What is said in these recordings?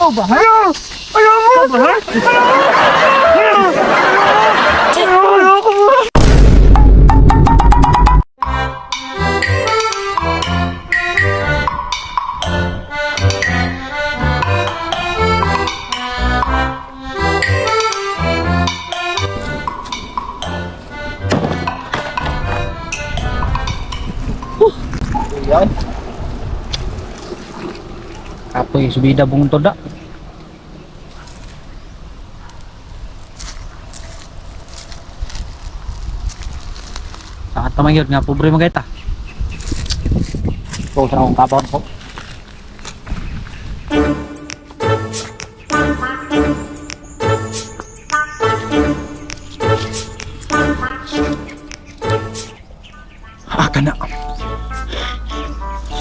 Ikaw ba, ha? Ikaw ba, ha? Kapoy, subida bung toda. Sa katamang yun nga, pobre mga ita. Ikaw sa akong kapaw ko. Ah, kana.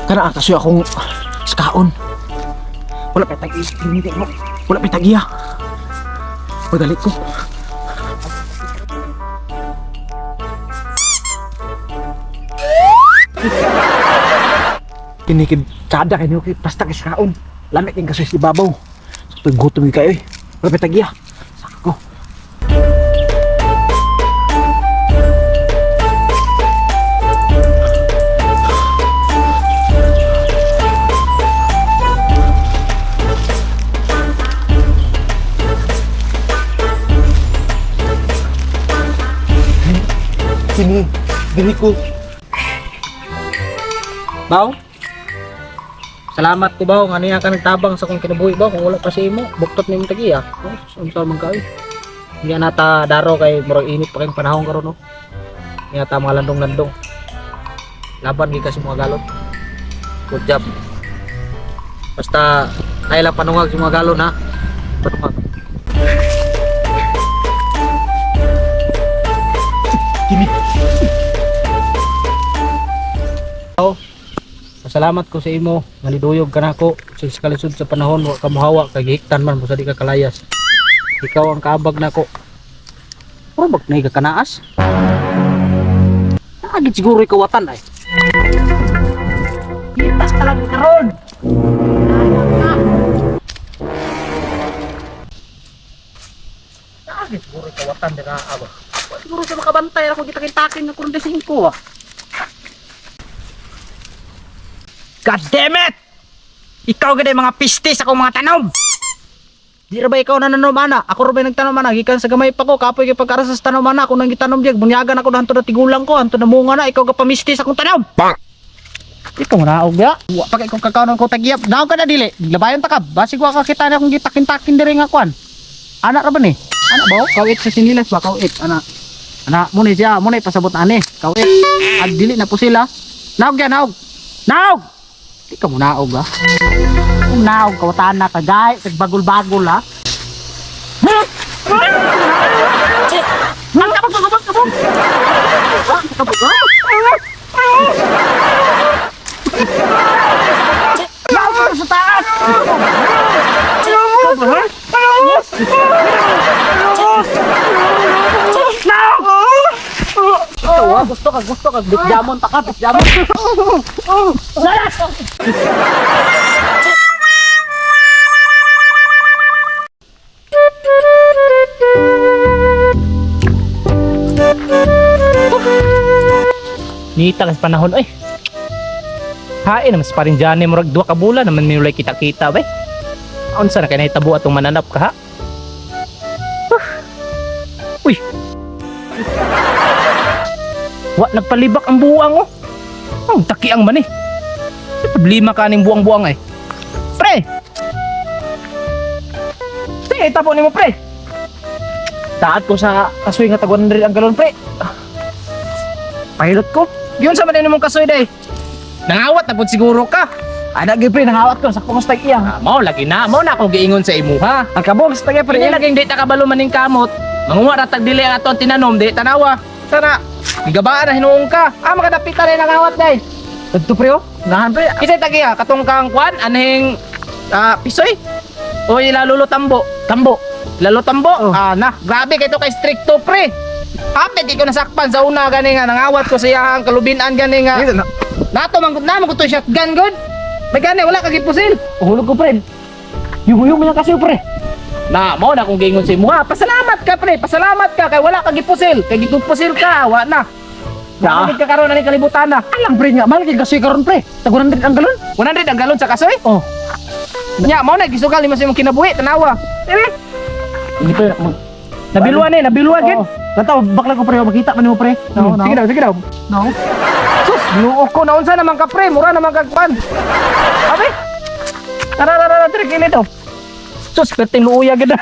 Kana kaso akong sakaon. Wala pa tag mo. Wala pa tagiya. Pagdali ko. Kinikid kada kay niyo basta kay sakaon. Lami king kasoy sa ibabaw. Sa gutom gyud kayo eh. Wala pa tagiya. Saka ko. Kini, dili ko. Baw? Salamat ko baw, nga niya ka nagtabang sa kong kinabuhi baw, kung wala pa sa imo, buktot ni imong tagiya. Oh, unsa man ka eh. Hindi nata daro kay murag init pa kayong panahon karon no. Hindi nata mga landong-landong. Laban gid kasi mga galon. Good job. Basta ay lang panungag sa mga galon ha. Panungag. Kini. Pasalamat ko sa imo nga niduyog ka nako sa kalisod sa panahon wa ka mohawa kay gihiktan man busa di ka kalayas. Ikaw ang kaabag nako. Pero bag na ka kanaas? Naagit siguro ikawatan ay. Kita talaga karon. Naagit siguro ikawatan dira aba. Wa siguro sa makabantay ako kita-kitakin nga 45 ah. God damn it! Ikaw gid mga piste sa akong mga tanom. Di ra ba ikaw nananom ana? Ako ra ba nagtanom ana? Gikan sa gamay pa ko, kapoy kay pagkaras sa tanom ana, ako nang gitanom diag, bunyagan ako na hanto na tigulang ko, hanto na munga na, ikaw gapamisti sa akong tanom. Bang! Ikaw naog ya. Wa pa kay kong kakaon ko tagiyap. Naog ka na dili. Labayon ta ka. Basig wa ka kita na akong gitakin-takin diri nga kwan. Ana ra ba ni? Ana ba? oh? Kawit sa sinilas ba kawit ana. Ana mo ni siya, mo ni pasabot ani. Kawit. Ag dili na po sila. Naog ya, naog. Naog. Di ka mo naog ah. Kung naog kawatan na kagay, bagul-bagul ha. Naog sa taas! Ikaw ah, gusto ka, bitjamon ta ka, bitjamon. Nita kasi panahon ay. Hain naman sa parin dyan eh, murag duha ka bulan naman minulay kita-kita bay. Unsa na kay nahitabo atong mananap ka ha? Huh. Uy. Wa nagpalibak ang buwang oh. Ang taki ang man eh. May problema ka ning buwang-buwang ay. Pre. Pre, tabo nimo pre. Taat ko sa kasoy nga tag 100 ang galon pre. Pilot ko. Giun sa man nimong kasoy day. Nangawat na pud siguro ka. Ana gyud pre nangawat ko sa kumusta iya. Ah, mao lagi na, mao na akong giingon sa imuha. Ang kabog sa tagay pre. Pili laging di ta kabalo maning kamot. Manguha ra tag dili ang ato ang tinanom, di tanawa. Sana gigabaan na hinuong ka. Ah, makadapitan na nangawat day. Adto pre oh. Nahan pre. Kisay tagiya katong kang kwan anhing pisoy. O ilalulo tambo. Tambo. Lalo tambo. Oh. Ah, na, grabe kay to kay stricto pre. Apit di ko nasakpan sa una gani nga nangawat ko sa iyang kalubinan gani nga. Dito na. Nato man gud na man gud to shotgun gud. May gani wala ka gipusil. Hulog ko pre. Yung yung kasi, pre. Na, mao na akong giingon sa imo ha. Pasalamat ka, pre, pasalamat ka kay wala ka gipusil. Kay gipusil ka, wa na. Ya. Bakit ka karon ani kalibutan na? Alang, pre, nga. Mahal kay kasoy karon, pre. Tag 100 ang galon. 100 ang galon sa kasoy? Oh. Nya, mao na gisugal nimo sa imong kinabuhi, tanawa. Dire. Hindi, pre. Nabiluan eh, nabiluan gid. Oh. Lataw, bakla ko, pre. Makita man nimo, pre. No, no. Sige daw, sige daw. No. Sus, ginoo ko naunsa naman ka, pre, mura naman ka kwan. Abi. Tara, tara, tara, dire kini daw. Sus, perting luuya gid.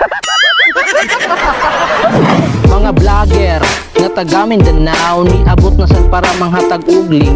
Mga vlogger nga taga Mindanao, niabot na sad para manghatag og lingaw.